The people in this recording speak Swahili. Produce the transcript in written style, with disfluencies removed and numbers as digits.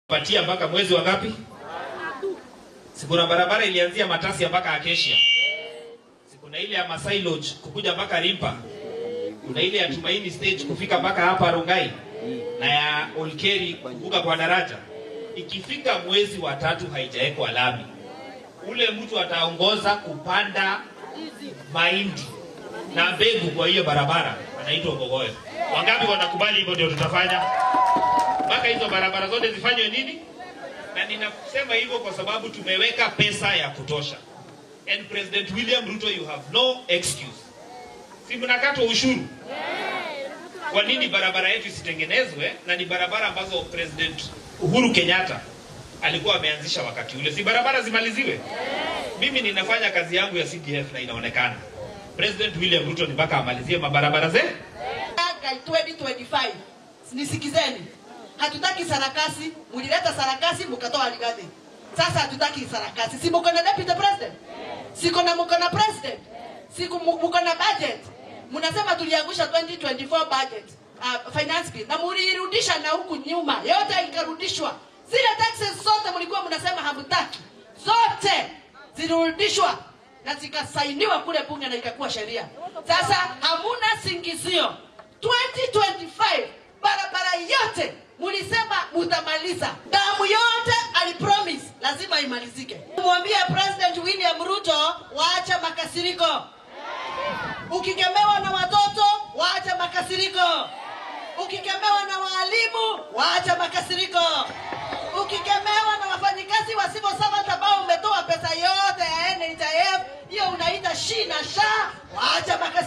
Patia mpaka mwezi wa ngapi? Si kuna barabara ilianzia Matasia mpaka Acacia. Si kuna ile ya Masai Lodge kukuja mpaka Rimpa. Kuna ile ya Tumaini Stage kufika mpaka hapa Rongai na ya Olkeri kuvuka kwa daraja. Ikifika mwezi wa tatu haijawekwa lami, ule mtu ataongoza kupanda mahindi na mbegu kwa hiyo barabara anaitwa Mbogoyo. Wangapi wanakubali hivyo? Ndio tutafanya mpaka hizo barabara zote zifanywe nini? Na ninasema hivyo kwa sababu tumeweka pesa ya kutosha. And President William Ruto, you have no excuse. Si mnakatwa ushuru? Kwa nini barabara yetu isitengenezwe? Na ni barabara ambazo President Uhuru Kenyatta alikuwa ameanzisha wakati ule, si barabara zimaliziwe? Mimi ninafanya kazi yangu ya CDF na inaonekana President William Ruto ni mpaka amalizie mabarabara ze 2025. Nisikizeni, hatutaki sarakasi. Mulileta sarakasi mukatoa Rigathi. Sasa hatutaki sarakasi. Si muko na deputy president? Siko na muko na president? Siku muko na budget? Mnasema tuliangusha 2024 budget, finance bill, na mulirudisha na huku nyuma yote ikarudishwa. Zile taxes zote mlikuwa mnasema hamtaki, zote zilirudishwa na zikasainiwa kule bunge na ikakuwa sheria. Sasa hamuna singizio. 2025 barabara yote mulisema mutamaliza, damu yote alipromise lazima imalizike. Mwambie President William Ruto, waacha makasiriko. Ukikemewa na watoto, waacha makasiriko. Ukikemewa na waalimu, waacha makasiriko. Ukikemewa na wafanyikazi wa civil servant ambao umetoa pesa yote ya NHIF, hiyo unaita shi na sha, waacha makasiriko.